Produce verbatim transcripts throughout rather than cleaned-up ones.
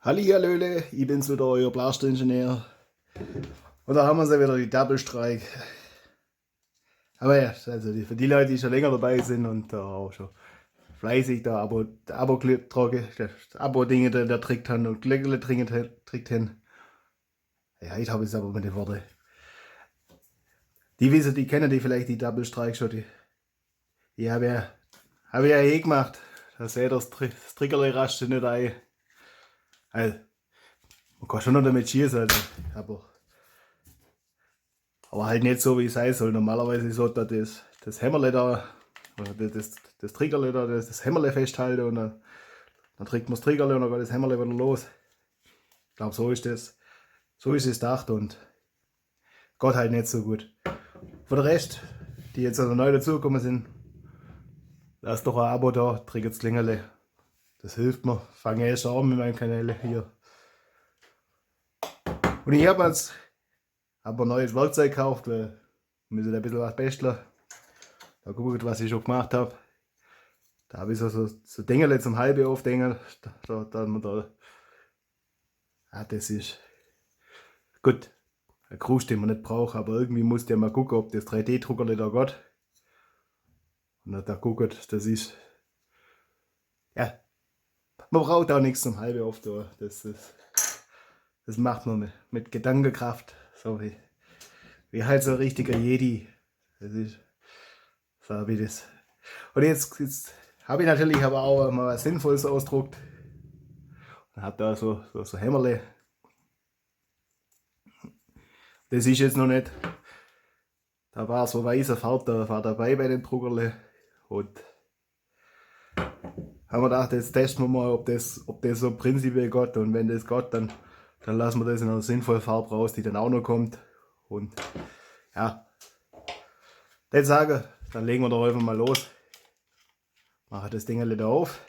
Halli, hallöle, ich bin's wieder, euer Blaster-Ingenieur. Und da haben wir sie wieder, die Double Strike. Aber ja, also die, für die Leute, die schon länger dabei sind und da auch schon fleißig da Abo, Abo-Clip trocken, das Abo-Dinge da, da drickt haben und Glöckle dringe te-, drickt haben. Ja, ich habe es aber mit den Worten. Die wissen, die kennen die vielleicht, die Double Strike schon, die, die habe ja, habe ja eh gemacht. Da seht ihr, das Tri-, das Triggerle rastet nicht ein. Also, man kann schon noch damit schießen, also, aber, aber halt nicht so, wie es sein soll. Normalerweise sollte das, das Hämmerle da, oder das, das, das Triggerle da, das, das Hämmerle festhalten und dann, dann drickt man das Triggerle und dann geht das Hämmerle wieder los. Ich glaube, so ist das, so ist es gedacht und geht halt nicht so gut. Für den Rest, die jetzt also neu dazugekommen sind, lasst doch ein Abo da, drückt das Klingerle. Das hilft mir. Fange erst an mit meinem Kanal hier. Und ich habe jetzt aber neues Werkzeug gekauft, weil wir müssen ein bisschen was basteln. Da guckt, was ich schon gemacht habe. Da habe ich so, so, so Dingerle zum halbe aufdingen. Da, da, da, man da, ah, das ist gut. Ein Kruscht, den man nicht braucht, aber irgendwie muss der mal gucken, ob das drei D-Druckerle da geht. Und da, da guckt, das ist, ja, man braucht auch nichts zum halbe auftun. Das, das, das macht man mit, mit Gedankenkraft, so wie, wie halt so ein richtiger Jedi. Das ist so wie das. Und jetzt, jetzt habe ich natürlich aber auch mal was Sinnvolles ausgedruckt. Und habe da so, so, so Hämmerle. Das ist jetzt noch nicht. Da war so weiße Farbe, da war dabei bei dem Druckerle. Und haben wir gedacht, jetzt testen wir mal, ob das, ob das so prinzipiell geht. Und wenn das geht, dann, dann lassen wir das in einer sinnvollen Farbe raus, die dann auch noch kommt. Und ja, dann sage, dann legen wir doch einfach mal los. Mache das Dingerle da auf.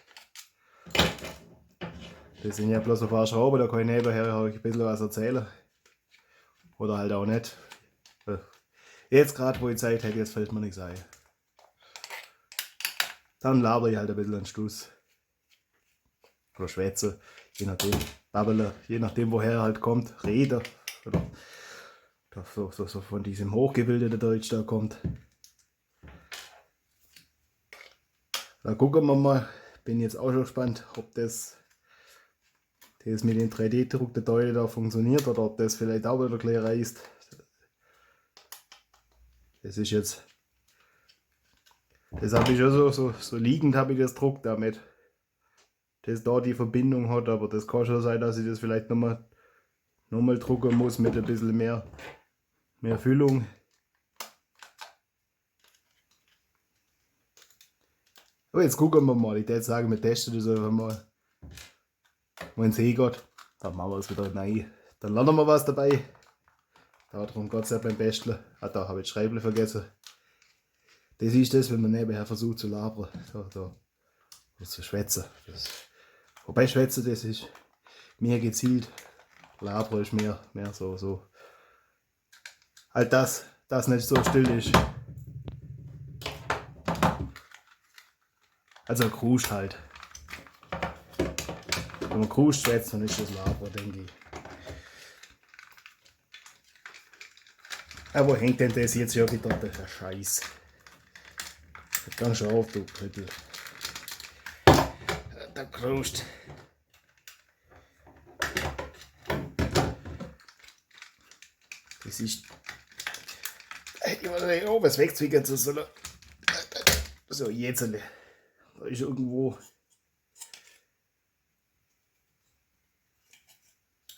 Das sind ja bloß ein paar Schrauben, da kann ich nebenher euch ein bisschen was erzählen. Oder halt auch nicht. Äh, jetzt gerade, wo ich Zeit hätte, jetzt fällt mir nichts ein. Dann laber ich halt ein bisschen am Schluss. Oder schwätze, je nachdem, babbele, je nachdem, woher er halt kommt, rede. Oder, oder so, so, so von diesem hochgebildeten Deutsch da kommt. Da gucken wir mal. Bin jetzt auch schon gespannt, ob das, das mit dem drei D-Druck der Teile da funktioniert oder ob das vielleicht auch wieder gleich reißt. Das ist jetzt, das habe ich schon so, so, so liegend habe ich das gedruckt, damit das da die Verbindung hat, aber das kann schon sein, dass ich das vielleicht nochmal, nochmal drucken muss mit ein bisschen mehr, mehr Füllung. Aber jetzt gucken wir mal, ich würde sagen, wir testen das einfach mal. Wenn es hingeht, dann machen wir es wieder rein. Dann landen wir was dabei. Darum geht es ja beim Basteln. Ah, da habe ich das Schreible vergessen. Das ist das, wenn man nebenher versucht zu labern. Da, da. Oder zu schwätzen. Das, wobei schwätzen, das ist mehr gezielt. Labern ist mehr, mehr so, so. Halt, dass, dass nicht so still ist. Also kruscht halt. Wenn man kruscht, schwätzt, dann ist das Labern, denke ich. Aber wo hängt denn das jetzt schon wieder, der Scheiß? Ganz schön auf, du Krüppel. Der kruscht. Das ist, ich weiß nicht, ob es wegzwicken zu sollen. So, jetzt. Da ist irgendwo,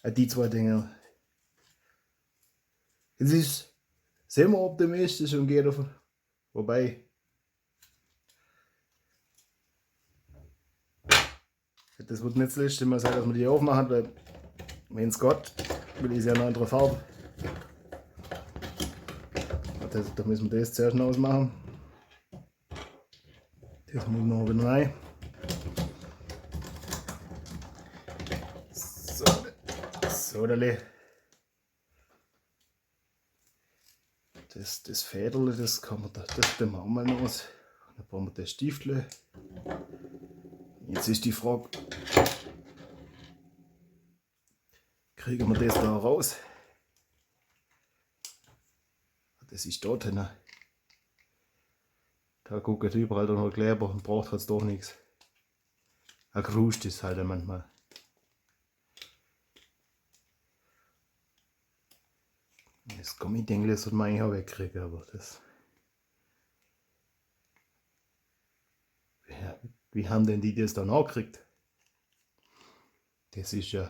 ah, die zwei Dinger. Es ist, sind wir optimistisch und gehen davon. Wobei, das wird nicht das letzte Mal sein, dass wir die aufmachen, weil, wenn es geht, will ich sie ja noch in einer anderen Farbe. Das, da müssen wir das zuerst noch ausmachen. Das muss noch wieder rein. So, so, da le- Das, das Federle, das kann man da, das tun wir auch mal noch aus. Dann brauchen wir das Stiftle. Jetzt ist die Frage, Kriege mer des do raus? Des is dort, ne? Do guckt iwwerall do noch Kleber un braucht jetzt doch nix. E Kruscht is halt manchmal. Des Gummiding, des sollt mer eigentlich aa wegkriege, awwer des. Ja, wie hän dann die des dann aagekriegt? Des is jo,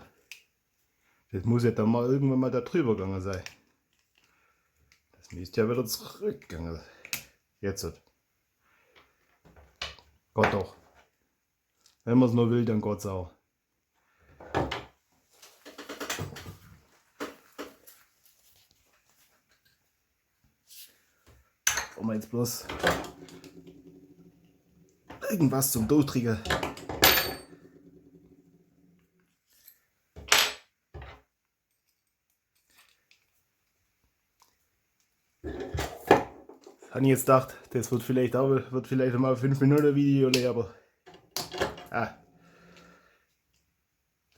des muss jo dann mol irgendwann mol do driwwer gegange sei. Des misst jo widder zurückgegange sei. Jetzt. Gott doch. Wenn mer's nur will, dann geht's aa. Brauche mer jetzt bloß irgendwas zum Durchdricke. Hän ich jetzt gedacht, des wird vielleicht aa, wird vielleicht mol e fünf Minute Video, awwer, ah,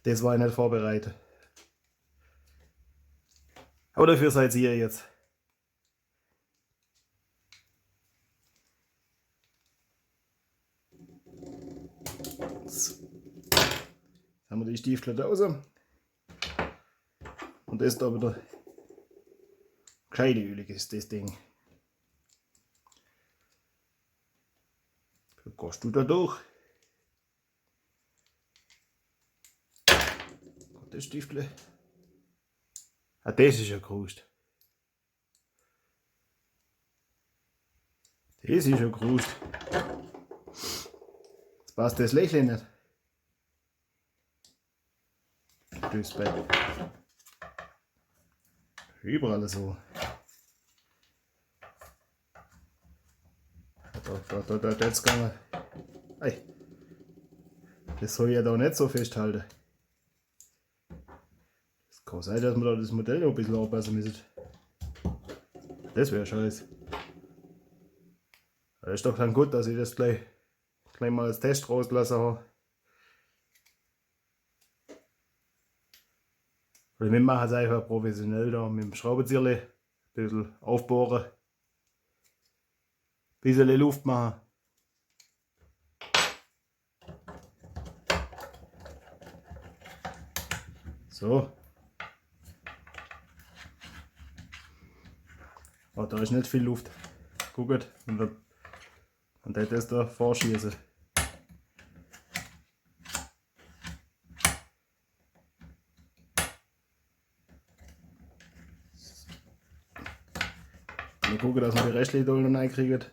des war jo net vorbereitet. Awwer dofür seid ihr jetzt. So. Jetzt hän mer die Stiefel drauße. Un des is awwer widder gescheit ölig is des Ding. Gehst du do durch? Gott, des Stiefel. Ah, des is jo e Kruscht. Des is jo e Kruscht. Jetzt passt des Lechel net. Des bei iwwerall so. Do, do, do, do, do, jetzt kann mer. Ei. Des soll jo do net so festhalte. Es kann sei, dass mer do des Modell noch e bissel aapasse misst. Des wär scheiß. Awwer is doch dann gut, dass ich des gleich, gleich mol als Test rausgelasse hab. Oder mir mache's einfach professionell do mit dem Schraubezieherle. E bissel uffbohre. Bissel Luft mache. So. Oh, do is net viel Luft. Guckt. Un dann, un dann des do vorschieße. Mol gucke, dass mer die Restli do noch reinkriegen.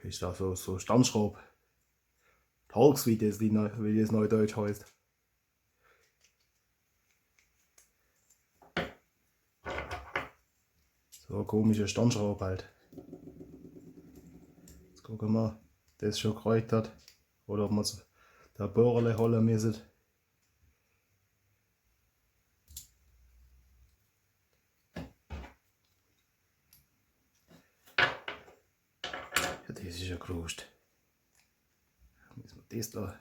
Des is aa so, so Sternschraub. Torx, wie des, die Neu-, wie des Neudeutsch heißt. So e komische Sternschraub halt. Jetzt gucke mer, ob des schun gereicht hat. Oder ob mer's do e Bohrerle hole misst. Ja, des is jo e Kruscht. Misse mer des do.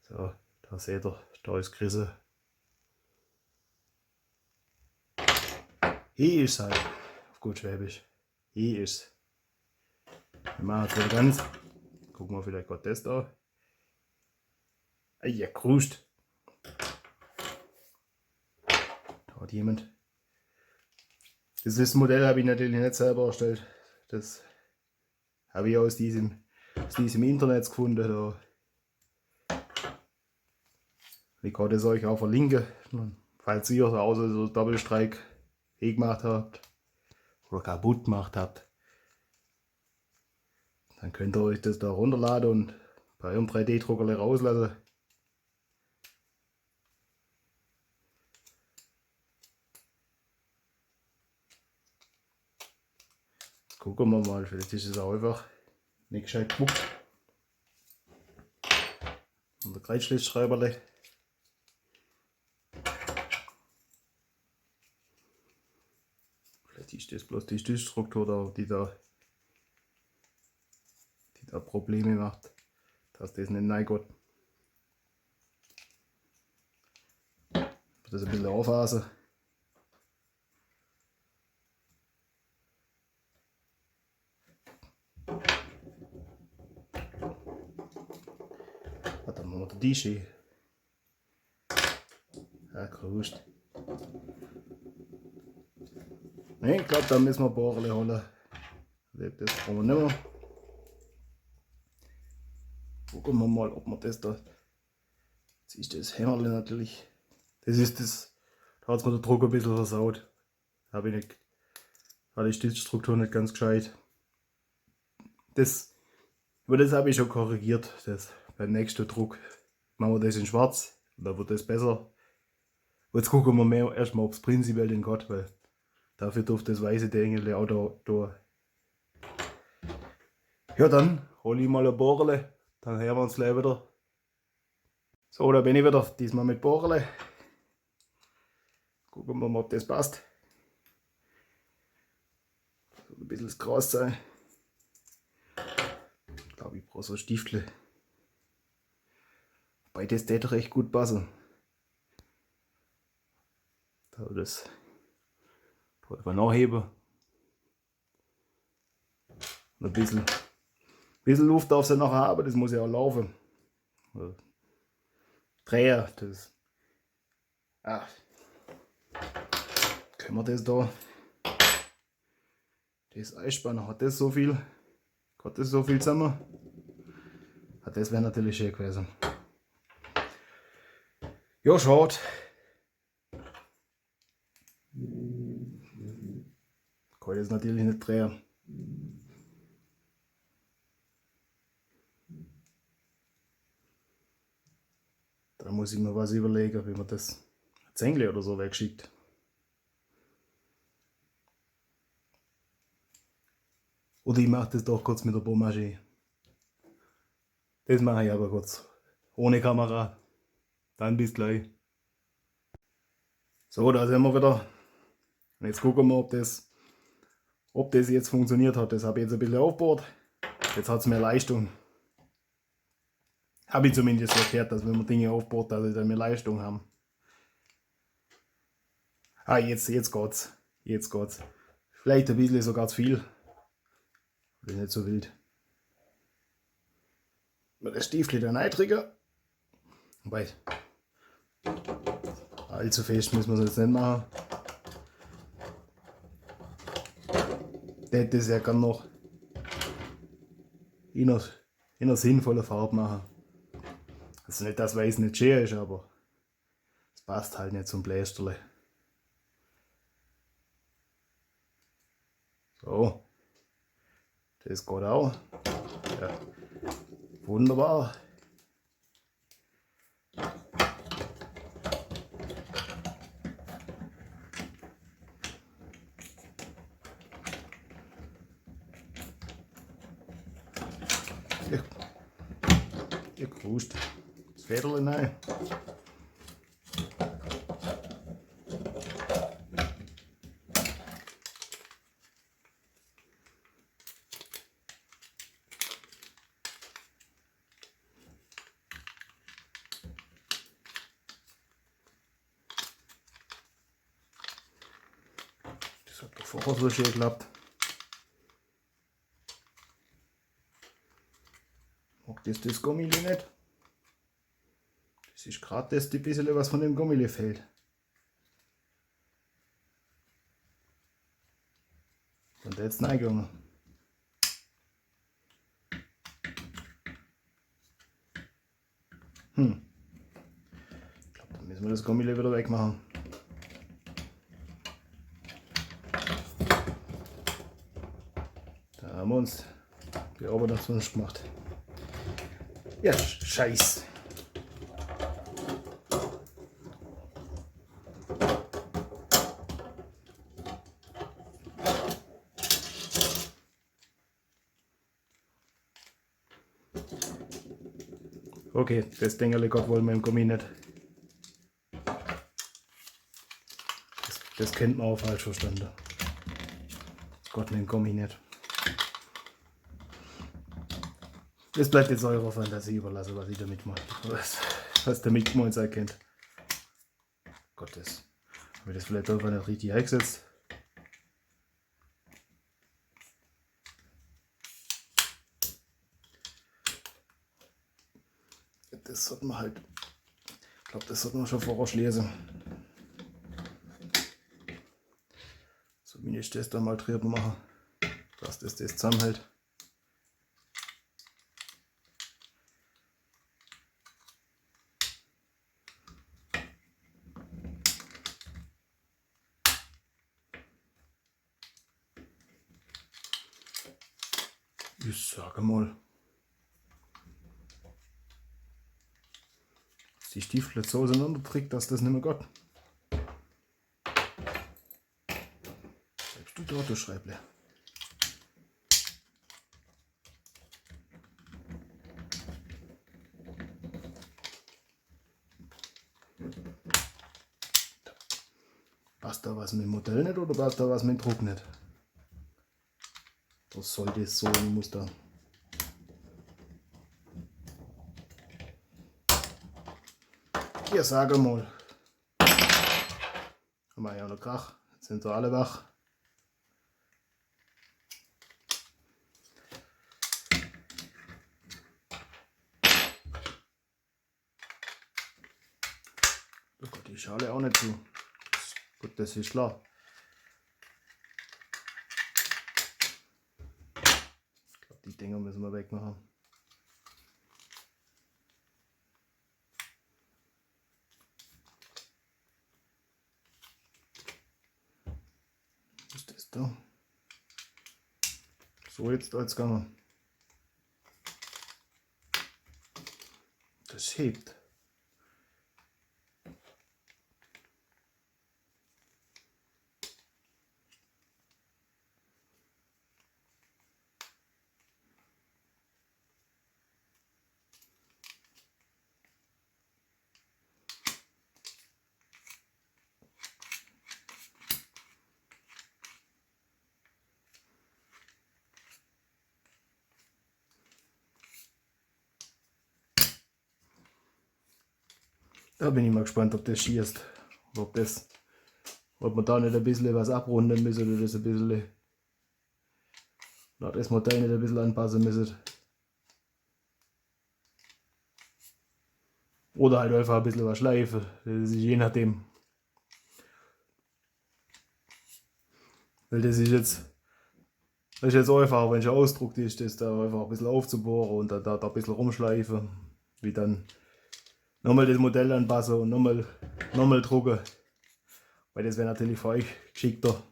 So, do seht er, do is gerisse. Hie is se halt, uff gut Schwäbisch. Hie is se. Mir mache jetzt widder ganz. Gucke mer vielleicht grad des do. Ei, ja, Kruscht. Do hat jemand. Des, des Modell hab ich natürlich net selwer erstellt. Des hab ich aus diesem, aus diesem Internet gefunde. Do. Ich kann des eich aa verlinke. Falls ihr zu Haus so Doppelstreik gemacht habt oder kaputt gemacht habt, dann könnt er eich des do runnerlade un bei eurem drei D Druckerle rauslasse. Jetzt gucke mer mol, vielleicht is es aa einfach net gescheit gebucht. Un de Kreuzschlitzschreiberle. Vielleicht is des bloß die Stützstruktur do, die do. da Probleme macht, dass das net reingeht. Das ein bisschen auffassen. Warte mal, die Ski. Ja, Kruscht. Nein, ich glaube, da müssen wir Bohrle holen. Das brauchen wir nicht mehr. Gucken wir mal, ob wir das da. Jetzt ist das Hämmerle natürlich. Das ist das. Da hat es mir der Druck ein bisschen versaut. Da habe ich nicht, war die Stützstruktur nicht ganz gescheit. Das, aber das habe ich schon korrigiert. Das, beim nächsten Druck machen wir das in Schwarz. Und dann wird das besser. Und jetzt gucken wir mehr erstmal, ob es prinzipiell den Gott will. Dafür durfte das weiße Ding auch da, da. Ja, dann hole ich mal ein Bohrle. Dann hören wir uns gleich wieder. So, da bin ich wieder, diesmal mit Bohrle. Gucken wir mal, ob das passt. Soll ein bisschen das Gras sein. Ich glaube, ich brauche so ein Stiftle. Wobei, das täte recht gut passen. Da das da einfach nachheben. Und ein bisschen, bisschen Luft darf es ja nachher haben, das muss ja auch laufen. Dreher, das. Ah. Können wir das da? Das Eispann, hat das so viel? Hat das so viel zusammen? Ah, das wäre natürlich schön gewesen. Ja, schade. Kann ich jetzt natürlich nicht drehen. Da muss ich mir was überlegen, wie man das Zängli oder so wegschickt. Oder ich mache das doch kurz mit der Pommagie. Das mache ich aber kurz. Ohne Kamera. Dann bis gleich. So, da sind wir wieder. Und jetzt gucken wir, ob das, ob das jetzt funktioniert hat. Das habe ich jetzt ein bisschen aufgebohrt. Jetzt hat es mehr Leistung. Habe ich zumindest so gehört, dass wenn man Dinge aufbohrt, dass sie dann mehr Leistung haben. Ah, jetzt, jetzt geht es. Jetzt geht es. Vielleicht ein bisschen sogar zu viel. Das ist nicht so wild. Mal das Stiftle da reindrücken. Wobei, allzu fest müssen wir es jetzt nicht machen. Das, das ja kann noch in einer, in einer sinnvollen Farbe machen. Also nicht, dass Weiß nicht schön ist, aber es passt halt nicht zum Plästerle. So. Das geht auch. Ja. Wunderbar. Ja. Ja, Kruscht. Das Federle rein. Das hat doch vorher so schön geklappt. Mag das, das Gummile nicht. Das ist gerade das, die bisschen was von dem Gummile fehlt. Und jetzt reingegangen. Hm. Ich glaube, da müssen wir das Gummile wieder wegmachen. Da haben wir uns die Arbeit umsonst gemacht. Ja, Sch-, Scheiß. Okay, das Dingerle geht wohl mit dem Gummi nicht. Das, das könnte man auch falsch verstanden. Das geht mit dem Gummi nicht. Das bleibt jetzt eurer Fantasie überlassen, was ihr damit macht. Was, was damit gemeint sein könnte. Gottes. Hab ich das vielleicht einfach nicht richtig eingesetzt? Das sollte man halt, ich glaube, das sollte man schon vorher schließen. So wie ich das da mal drüber mache, dass das das zusammenhält. Ich sage mal, dass die Stiefel so auseinander drückt, dass das nicht mehr geht. Bleibst du da, du Schreible? Passt da was mit dem Modell nicht oder passt da was mit dem Druck nicht? Das sollte so ein Muster. Ja, sage mal. Haben wir ja noch Krach. Jetzt sind sie alle wach. Oh Gott, die Schale auch nicht zu. Das, gut, das ist klar. Ich glaube, die Dinger müssen wir wegmachen. Ist das da? So, jetzt als kann man. Das hebt. Da bin ich mal gespannt, ob das schießt. Ob das, ob man da nicht ein bisschen was abrunden müsste oder das ein bisschen, na, das Modell nicht ein bisschen anpassen müsste. Oder halt einfach ein bisschen was schleifen. Das ist je nachdem. Weil das ist jetzt, das ist jetzt einfach, wenn schon ausgedruckt ist, das da einfach ein bisschen aufzubohren und da, da, da ein bisschen rumschleifen. Wie dann nochmal das Modell anpassen und nochmal, nochmal drucken. Weil das wäre natürlich für euch geschickter.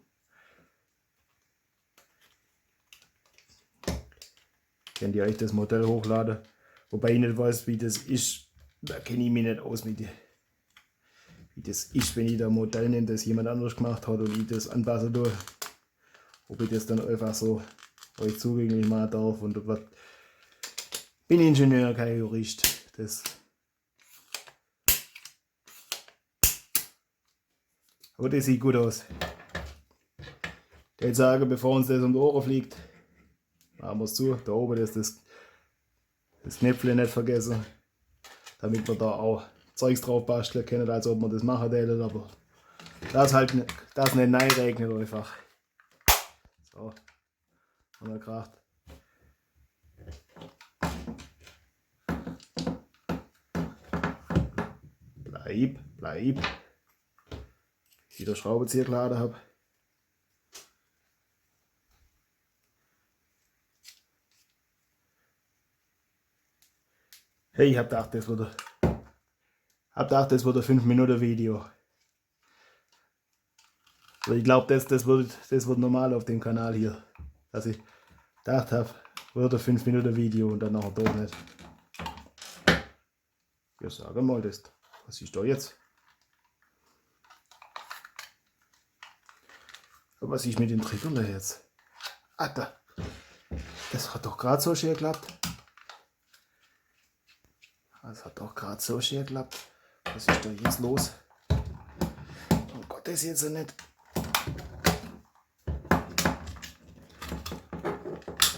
Könnt ihr euch das Modell hochladen. Wobei ich nicht weiß, wie das ist. Da kenne ich mich nicht aus mit die, wie das ist, wenn ich da ein Modell nehme, das jemand anders gemacht hat und ich das anpassen tue. Ob ich das dann einfach so euch zugänglich machen darf und was. Bin Ingenieur, kein Jurist. Das Aber das sieht gut aus. Ich würde sagen, bevor uns das um die Ohren fliegt, machen wir es zu. Da oben ist das, das Knöpfle nicht vergessen, damit wir da auch Zeugs drauf basteln können, als ob wir das machen täten, aber das halt, ne-, das nicht reinregnet einfach. So. Haben wir gekracht. Bleib, bleib. Wie ich den Schraubenzieher geladen habe. Hey, ich habe gedacht, das würde, habe gedacht, das würde ein fünf Minuten Video. Also ich glaube, das, das wird, das wird normal auf dem Kanal hier. Dass ich gedacht habe, wird ein fünf Minuten Video und dann nachher doch nicht. Ja, sag mal, das, was ist da jetzt? Was ist mit dem Drittel jetzt? Ah, da. Das hat doch gerade so schön geklappt. Das hat doch gerade so schön geklappt. Was ist da jetzt los? Um Gottes jetzt nicht.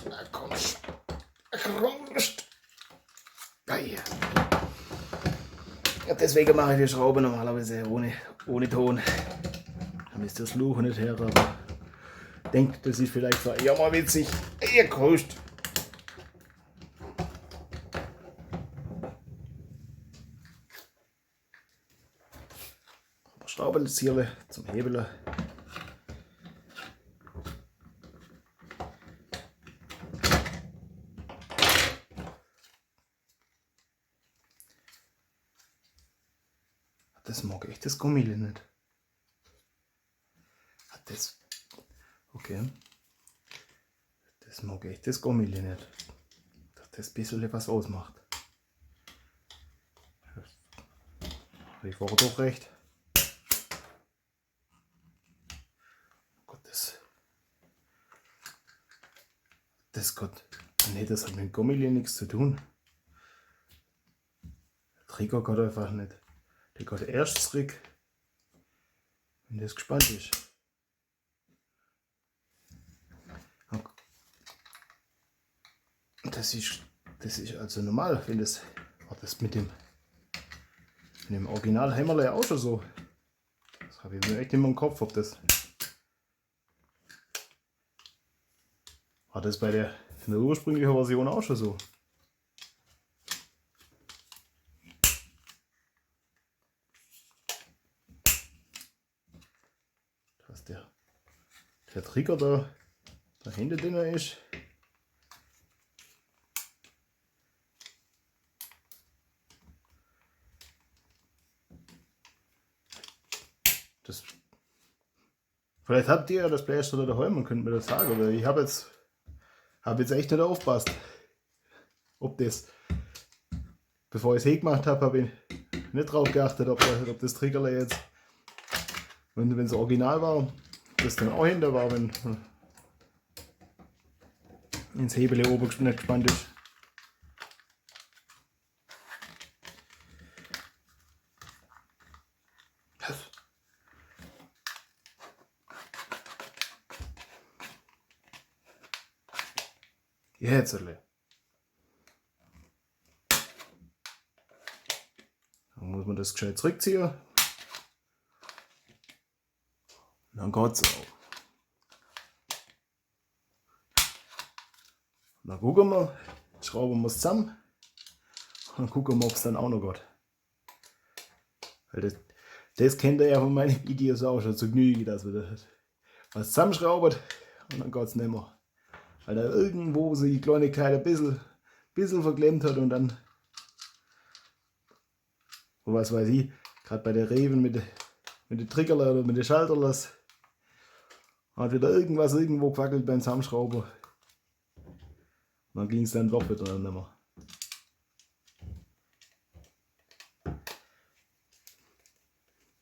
Na komm schon. Komm schon. Ja, deswegen mache ich die Schraube normalerweise ohne, ohne Ton. Dann ist das Luch nicht her, aber denkt, das ist vielleicht für euch auch mal witzig. Ihr Kruscht. Schraubenzieher zum Hebel. Das mag echt das Gummili nicht. Das, okay. Das mag echt das Gummili nicht. Dass das ein bisschen was ausmacht. Ich war doch recht. Gott, das, das Gott. Nee, das hat mit dem Gummili nichts zu tun. Der Trigger geht einfach nicht. Der geht erst zurück, wenn das gespannt ist. Das ist, das ist also normal, wenn das, war das mit dem, mit dem Original Hämmerle auch schon so? Das habe ich jetzt echt nicht mehr im Kopf, ob das, war das bei der, in der ursprünglichen Version auch schon so? Dass der, der Trigger da, da hinten drin ist. Das, vielleicht habt ihr ja das Bläschle daheim und könnt mir das sagen, weil ich habe jetzt, habe jetzt echt nicht aufgepasst, ob das, bevor ich es hingemacht habe, habe ich nicht drauf geachtet, ob, der, ob das Triggerle jetzt, wenn, wenn es original war, das dann auch hinter war, wenn, wenn das Hebel oben nicht gespannt ist. Jetzt, alle. Dann muss man das gescheit zurückziehen. Dann geht es auch. Dann gucken wir, schrauben wir es zusammen und gucken wir, ob es dann auch noch geht. Weil das, das kennt ihr ja von meinen Videos auch schon zu Genüge, dass man das was zusammenschraubt und dann geht es nicht mehr. Weil da irgendwo sich die Kleinigkeit ein bisschen, bisschen verklemmt hat und dann, und was weiß ich, gerade bei der Reifen mit, mit den Triggerle oder mit den Schalterle, hat wieder irgendwas irgendwo gewackelt beim Zusammenschrauben. Dann ging es dann doch wieder nicht mehr.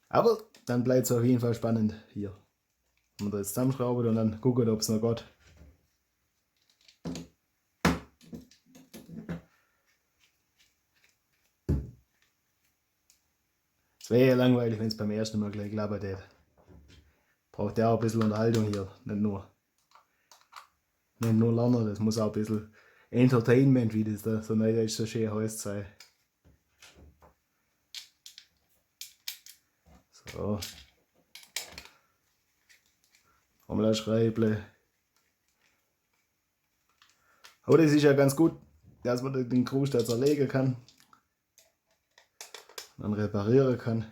Aber dann bleibt es auf jeden Fall spannend hier. Wenn wir da jetzt zusammenschrauben und dann gucken, ob es noch geht. Es wäre ja langweilig, wenn es beim ersten Mal gleich klappen täte. Braucht ja auch ein bisschen Unterhaltung hier, nicht nur, nicht nur lernen, das muss auch ein bisschen Entertainment, wie das da so neudeutsch so schön heißt, sein. So. Haben wir das Schräuble. Aber das ist ja ganz gut, dass man den Kruscht da zerlegen kann, dann reparieren kann.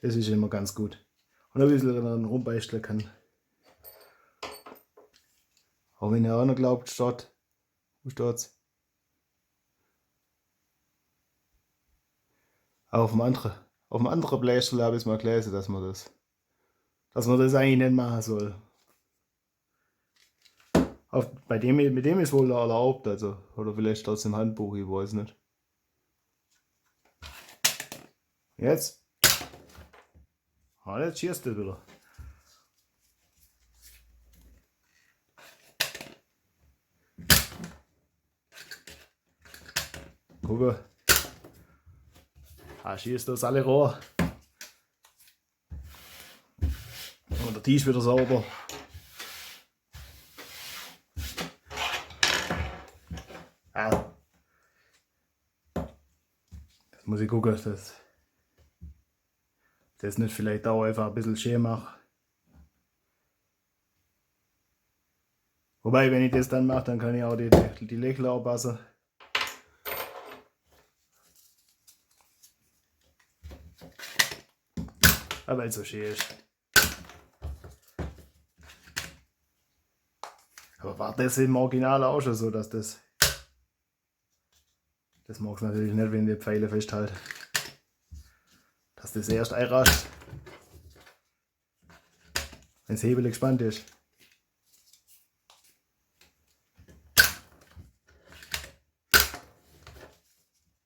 Das ist immer ganz gut. Und ein bisschen dran rumbasteln kann. Auch wenn ihr auch noch glaubt, statt, wo steht es? Auf dem anderen, auf dem anderen Bläschle habe ich es mal gelesen, dass man das, dass man das eigentlich nicht machen soll. Auf, bei dem, mit dem ist wohl erlaubt, also, oder vielleicht steht es im Handbuch, ich weiß nicht. Jetzt. Ah, jetzt schießt es wieder. Guck. Ah, schießt das alle Rohr. Und der Tisch wieder sauber. Ah. Das Muss ich gucken, dass ich das nicht vielleicht auch einfach ein bisschen schön mache. Wobei, wenn ich das dann mache, dann kann ich auch die, die Löcher anpassen. Aber weil es so schön ist. Aber war das im Original auch schon so, dass das, das magst du natürlich nicht, wenn die Pfeile festhält. Dass das erst einrascht, wenn das Hebel gespannt ist.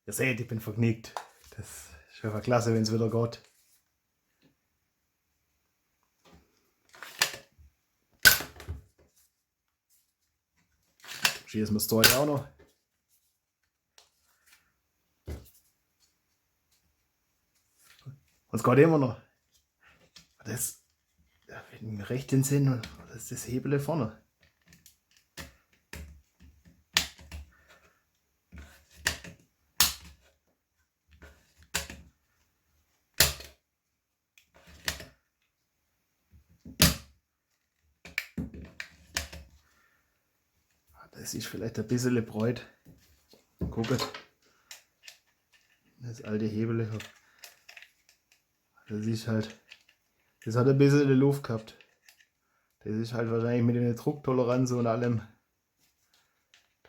Ihr seht, ich bin vergnügt. Das ist einfach klasse, wenn es wieder geht. Schießen wir das Zeug auch noch. Und es geht immer noch. Das, ja, wenn ich mich recht entsinne, das ist das Hebel vorne. Das ist vielleicht ein bisschen breit. Guck. Das alte Hebel. Das ist halt, das hat ein bisschen Luft gehabt. Das ist halt wahrscheinlich mit der Drucktoleranz und allem,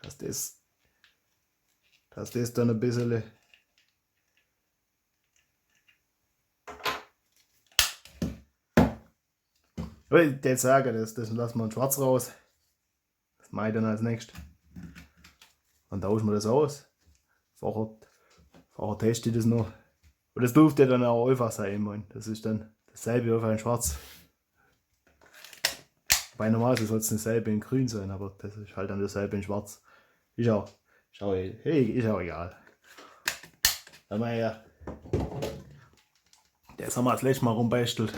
dass das, dass das dann ein bisschen. Aber ich würde sagen, das, das lassen wir in Schwarz raus. Das mache ich dann als nächstes. Dann tauschen wir das aus. Vorher, vorher teste ich das noch. Und das dürfte dann auch einfach sein, ich meine. Das ist dann dasselbe einfach in Schwarz. Bei normal soll es dasselbe in Grün sein, aber das ist halt dann dasselbe in Schwarz. Ist auch, ist auch, hey, ist auch egal. Dann mal her. Das haben wir das letzte Mal rumbastelt.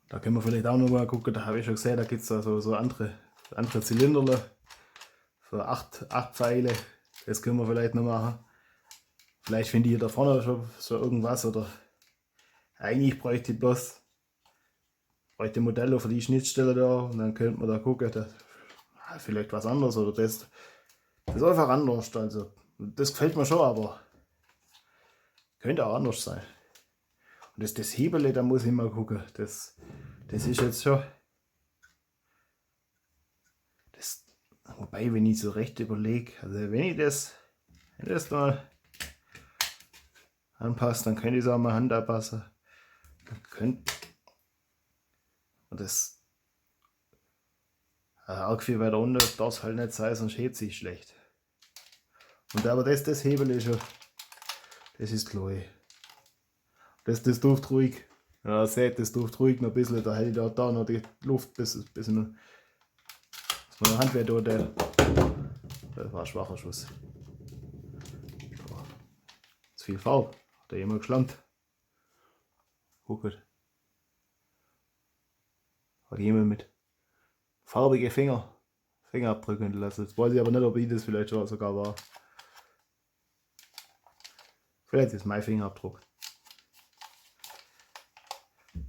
Da können wir vielleicht auch noch mal gucken, da habe ich schon gesehen, da gibt es da so, so andere, andere Zylinderle. So acht, acht Pfeile. Das können wir vielleicht noch machen. Vielleicht finde ich da vorne schon so irgendwas oder eigentlich bräuchte ich bloß, bräuchte ich Modelle für die Schnittstelle da und dann könnte man da gucken, da, ah, vielleicht was anderes oder das, das ist einfach anders. Also, das gefällt mir schon, aber könnte auch anders sein. Und das, das Hebel, da muss ich mal gucken. Das, das ist jetzt schon. Das, wobei, wenn ich so recht überlege, also wenn ich das, wenn ich das mal anpasse, dann könnte ich es auch mal Hand anpassen. Dann könnte. Und das, äh, arg viel weiter unten darf es halt nicht sein, sonst hebt es sich schlecht. Und aber das, das Hebel ist schon, das ist klar. Das, das dürfte ruhig. Ja, seht, das dürfte ruhig noch ein bisschen, da hätte ich da, da noch die Luft, bis, bis noch, dass man noch Hand wäre da, der. Das war ein schwacher Schuss. Zu viel Farbe. Hat da jemand geschlampt? Guck gut. Hat jemand mit farbige Finger Fingerabdrücke hinterlassen. Jetzt weiß ich aber nicht, ob ich das vielleicht schon sogar war. Vielleicht ist mein Fingerabdruck.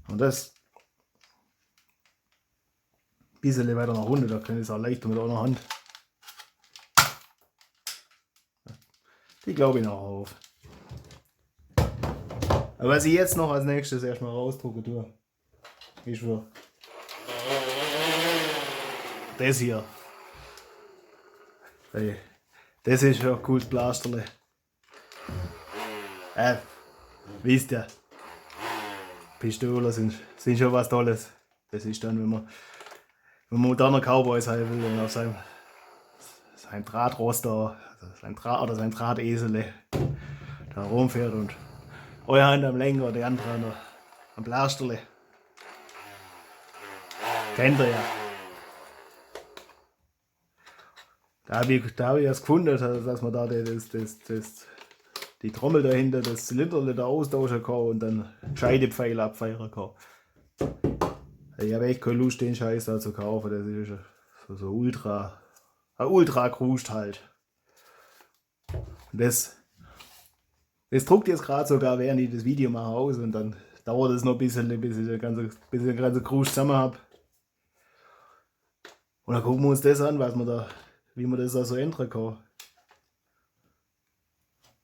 Und das ein bisschen weiter nach unten, da kann ich es auch leichter mit einer Hand. Die glaube ich noch auf. Aber was ich jetzt noch als nächstes erstmal rausdrucken tue, ist schon das hier. Hey, das ist schon ein cooles Blasterle. Äh, wisst ihr, Pistolen sind, sind schon was Tolles. Das ist dann, wenn man, wenn man moderner Cowboy sein will und auf seinem, seinem Drahtross da, also sein Draht oder sein Drahtesele da rumfährt und eine Hand am Lenker, die andere an der, am Blasterle. Kennt ihr ja. Da habe ich, da habe ich erst gefunden, dass, dass man da das, das, das, die Trommel dahinter, das Zylinderle da austauschen kann und dann Scheidepfeile abfeuern kann. Ich habe echt keine Lust, den Scheiß da zu kaufen. Das ist so, so ultra, ein Ultra-Kruscht halt. Und das Das druckt jetzt grad sogar, während ich das Video mache, aus und dann dauert es noch ein bisschen, bis ich den ganzen, bis ich den ganzen Kruscht zusammen hab. Und dann gucken wir uns das an, was man da, wie man das da so ändern kann.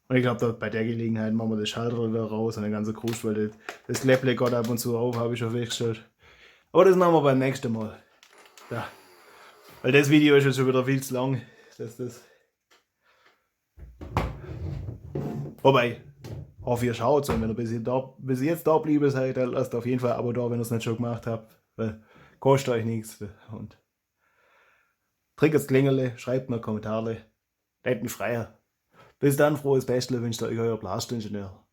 Und ich glaub, da bei der Gelegenheit machen wir das Schalter wieder raus und den ganzen Kruscht, weil das, das Läpple geht ab und zu auf, hab ich schon festgestellt. Aber das machen wir beim nächsten Mal. Ja. Weil das Video ist jetzt schon wieder viel zu lang. Das, das Wobei, hoffe, ihr schaut's und wenn ihr bis, da, bis jetzt da geblieben seid, dann lasst auf jeden Fall ein Abo da, wenn ihr's nicht schon gemacht habt. Weil kostet euch nichts. Und drückt das Klingele, schreibt mir Kommentare. Tät mich freuen. Bis dann, frohes Pestle wünscht euch euer Blastingenieur.